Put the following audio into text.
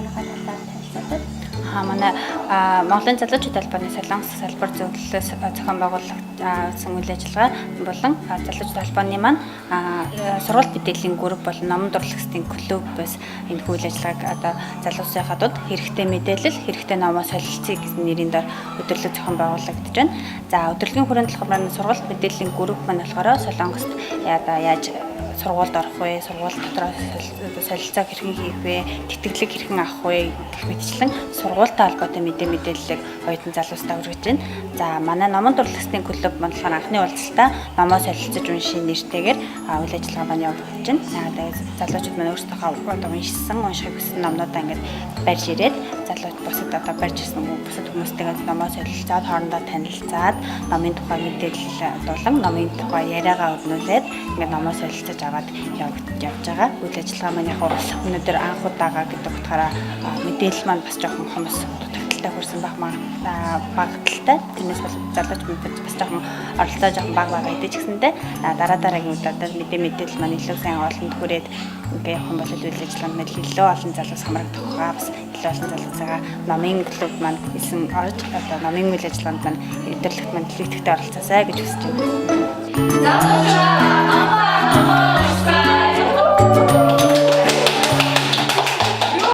ажиллагааныхаа талаар танилцуулбал. Манай Монголын залуучууд холбооны Солонгос салбар зөвлөлөөс зохион байгуулагдсан үйл ажиллагаа болон залуучууд холбооны маань сургууль мэдээллийн групп болон номон дурлагчдын клуб бас энэ үйл ажиллагааг одоо залуусынхаа дунд хэрэгтэй мэдээлэл, хэрэгтэй номоо солилцъё гэсэн нэрийн дор өдөрлөг зохион байгуулагдаж байна. За, өдөрлөгийн хүрээнд болохоор сургууль мэдээллийн групп маань болохоор Солонгост одоо яаж сургуульд орох вэ, сургууль дотроо солилцоог хэрхэн хийх вэ, тэтгэлэг хэрхэн авах вэ гэх мэтчлэн сургуультай холбоотой мэдээллийг оюутан залуустаа хүргэж байна. За, манай номон дурлагчдын клуб маань болохоор анхны уулзалтаа номоо солилцож уншийн нэртэйгээр үйл ажиллагаа маань явагдаж байна. Тэгээд залуучууд маань өөрсдийнхөө одоо уншсан, уншихыг хүссэн номнуудаа ингээд барьж ирээд залууч бусад одоо барьж ирсэн бусад хүмүүстэйгээ номоо солилцоод, хоорондоо танилцаад, номын тухай мэдээлэл дуулан, номын тухай яриагаа өрнүүлээд ингээд номоо солилцож аваад явж байгаа. Үйл ажиллагаа маань яг өнөөдөр анх удаага гэдэг утгаараа мэдээлэл маань бас жоохон хомос дутагдалтай хүрсэн байх магадaltaй. Тэрнээс бол залуучууд бас жоохон оролцоо жоохон бага байгаа гэдэг ч гэсэндээ дараа дараагийн удаад мэдээлэл маань илүү сайн олонд хүрээд ингээ явах юм бол үйл ажиллагаанд маань илүү олон залуус хамрагдах байгаа. Бас илүү олон залуусаа номын клуб маань исэн орж одоо номын үйл ажиллагаанд маань өдөрлөгт маань илүү идэвхтэй оролцоосай гэж хүсэж байна.